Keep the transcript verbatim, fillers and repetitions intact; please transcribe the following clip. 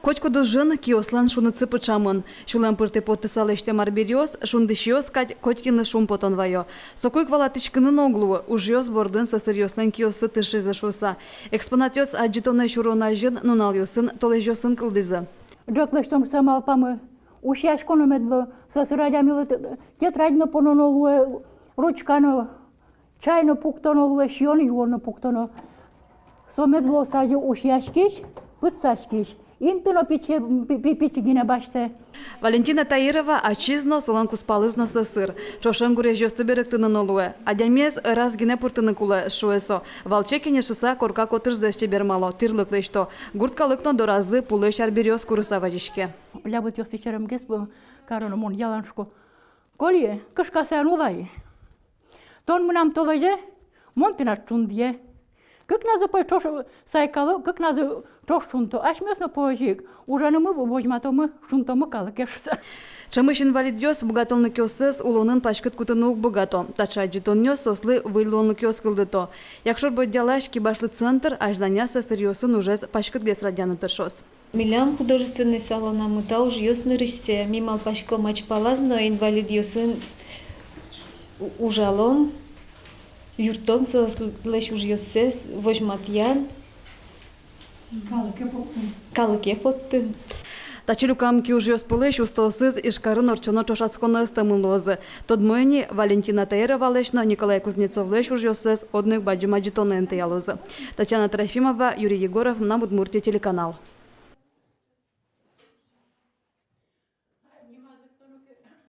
Котькуд ужын киослэн шунытсы пыӵамын. Сюлэм пыртэ поттыса лэсьтэм арбериос, шунды сиос кадь, котькинлы шумпотон вайо. Соку ик валатӥськыны но уг луы, ужъёс бордын сӧсыръёслэн киоссы тыршизы шуыса. Экспонатъёс адӟытонэ сюрон азьын, нуналъёсын, толэзьёсын кылдӥзы. Ӝӧк лэсьтон шуыса малпамы, усьяськоно мед луоз, сӧсыр адямилы т-, тетрадь но пононо луэ, ручка но. Чай но пуктоно луэ, сиён-юон но пуктоно. Со мед луоз тазьы усьяськись, пытсаськись. Инты но пичи, пи-, пи-, пичи гинэ басьтэ. Валентина Таирова ачиз но, солэн кузпалыз но сӧсыр. Ӵошен гурезьёсты берыктыны но луэ. Адямиез ӧраз гинэ пыртыны кулэ, шуэ со. Валче кенешыса корка котырзэс чебермало, тӥрлык лэсьто. Гурт калык но доразы пулэсь арбериос курыса вазиське. Лябытъёсты серемгес кароно, мон ялан шуко. Коля, кышкаса эн улай. Тон мынам толэзе, мон тынад шундые. Кыкназы пӧй ӵош сайкало, кыкназы ӵош шунто. Асьмеос но пӧй ик ужанымы возьматомы, шунтомы калыке шуыса. Ӵемысь инвалидъёс быгатонлыкъёссэс улонын паськыт кутыны уг быгато. Таӵе адӟытонъёс соослы выль луонлыкъёс кылдыто. Якшур-Бӧдьялась кибашлы центр азьланяз сӧсыръёсын ужез паськытгес радъяны тыршоз. Милям художественной салонамы та ужъёс нырысьсэ. Ми малпаськом, ачпалаз но инвалидъёсын у-, ужалом, юрттом соослэсь ужъёссэс, возьматъям. Калыке поттыны. Калыке поттыны. Таӵе люкам киужъёс пӧлысь устоосыз Ижкарын ортчоно ӵошатсконэ ыстэмын луозы. Тодмо ини, Валентина Таировалэсь но Николай Кузнецовлэсь ужъёссэс одно ик бадӟым адӟытонэ интыялозы. Татьяна Трофимова, Юрий Егоров, «Мынам Удмуртие» телеканал.